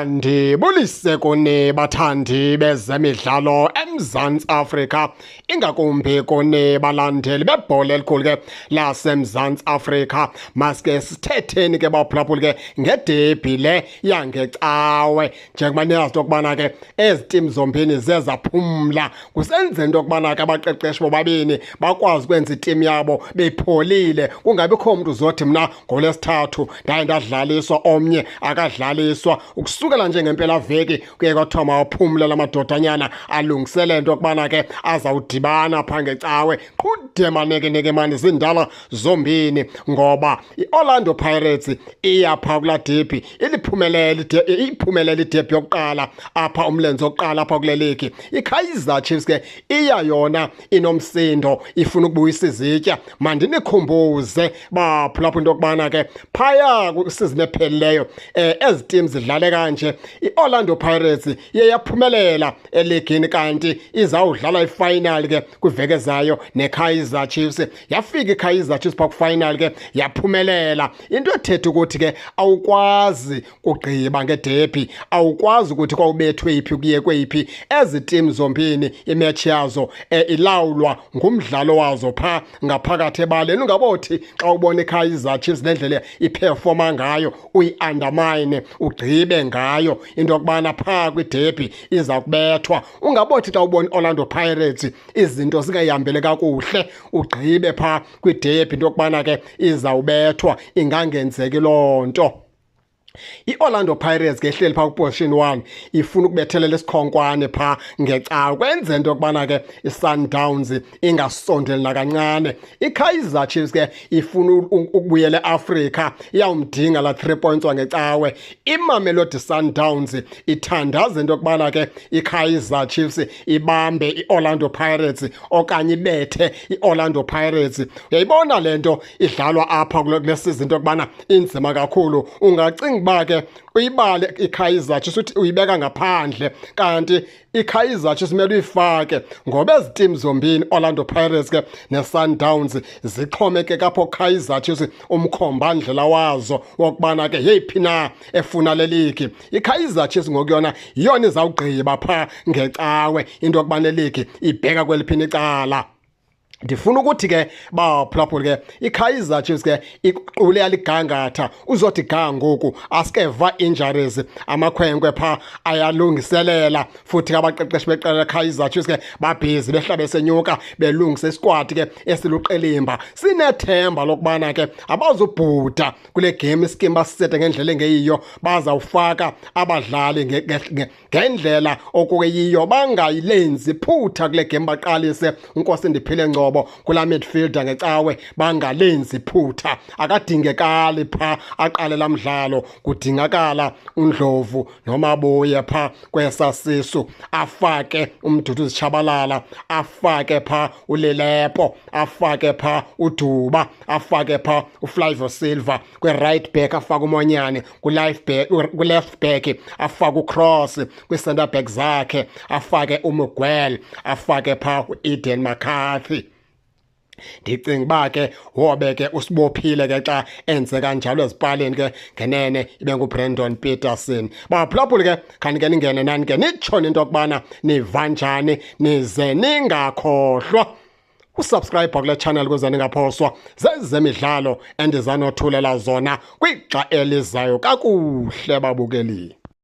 Ndibulise kuni bathandi bezemidlalo eMzantsi Afrika, ingakumbi kuni balandeli bebhola elikhulu ke laseMzantsi Afrika. Maske sithetheni ke baphulaphuli ke ngedebhi le yangeCawe, njengoba niyazi into yokubana ke ezi tim zombini zezaphumla kusenzela into yokubana ke abaqeqeshi bobabini bakwazi ukwenza itim yabo bepholile, kungabikho mntu uzothi mna ngoLwesithathu ndaye ndadlaliswa, omnye akadlaliswa. Ukusukela njengempelaveki kuye kwathiwa mawaphumle la madodanyana alungisele into yokubana ke azawudibana phaa ngeCawe. Qhude manekeneke mani, zindala zombini, ngoba i-Orlando Pirates iya phaa kulaa debhi iliphumelele, iphumelele idebhi yokuqala apha, umlenze wokuqala apha kule ligi. IKaizer Chiefs ke iya yona inomsindo, ifuna ukubuyisa izitya. Mandinikhumbuze baphulaphula into yokubana ke phaya kwisizini ephelileyo ezi team zidlale kanje, i-Orlando Pirates iye yaphumelela eligini, kanti izawudlala ifinal ke kwiveki ezayo neKaizer Chiefs. Yafika iKaizer Chiefs phaa kwifinal ke yaphumelela, into ethetha ukuthi ke awukwazi kugqiba ngedebhi, awukwazi ukuthi kwawubethwe iphi kuye kweyiphi. Ezi team zombini imatch yazo ilawulwa ngumdlalo wazo phaa ngaphakathi ebaleni. Ungabothi xa ubona iKaizer Chiefs nendlela iperforma ngayo uyi-undermine, ugqibe ngayo into yokubana phaa kwidebhi iza kubethwa. Ungabothi xa ubona i-Orlando Pirates izinto zingayihambele kakuhle ugqibe phaa kwidebhi into yokubana ke izawubethwa, ingangenzeki loo nto. I-Orlando Pirates ke ihleli phaa kuposition 1, ifuna ukubethelela isikhonkwane phaa ngeCawa, kwenze into yokubana ke i-Sundowns ingasondeli nakancane. I-Kaizer Chiefs ke ifuna ukubuyela eAfrika, iyawumdinga la 3 points wangeCawe. IMamelodi Sundowns ithandaza into yokubana ke i-Kaizer Chiefs ibambe i-Orlando Pirates okanye ibethe i-Orlando Pirates. Uyayibona le nto idlalwa apha kule season, into yokubana inzima kakhulu. Ungacinga uba ke uyibale iKaizer Chiefs uthi uyibeka ngaphandle, kanti iKaizer Chiefs kumele uyifake, ngoba ezi team zombini, Orlando Pirates ke neSundowns, zixhomekeke apho Kaizer Chiefs, umkhombandlela wazo wokubana ke yeyiphi na efuna le ligi. IKaizer Chiefs ngokuyona yiyona izawugqiba phaa ngeCawe into yokubana eligi ibheka kweliphini icala. Ndifuna ukuthi ke baphulaphula ke, iKaizer Chiefs ke iqule yaligangatha uzothi ga ngoku, asikeva injuries, amakhwenkwe pha ayalungiselela, futhi abaqeqeshi beqela leKaizer Chiefs ke babhizi behla besenyuka belungisa isquad ke esiluqelimba. Sinethemba lokubana ke abazubhuda kule game, iskim basisete ngendlela engeyiyo, bazawufaka abadlali ngendlela okuyiyo, bangayilenzi phutha kule game. Baqalise uNkosi Ndiphile Ngcobo kula midfielder ngeCawe, bangalenzi phutha, akadingekali pha aqale lamdlalo, kudingakala uNdlovu noma buye pha kwesasisu, afake uMduduzi Tshabalala, afake pha uLilepo, afake pha uDuba, afake pha uFlavio Silva kwi-right back, afake uMonyane ku-left back, afake uCross kwi-center back zakhe, afake uMiguel, afake pha u-Eden McCarthy. Ndicinga uba ke wobe ke usibophile ke xa enze kanjalo ezipaleni ke ngenene ibe nguBrandon Petersen. Baphulaphuli ke, khani ke ningene nani ke nitsho into yokubana niva njani, nize ningakhohlwa usubscribe kule channel ukuze ningaphoswa zezemidlalo endizanothulela zona kwixa elizayo. Kakuhle babukeli.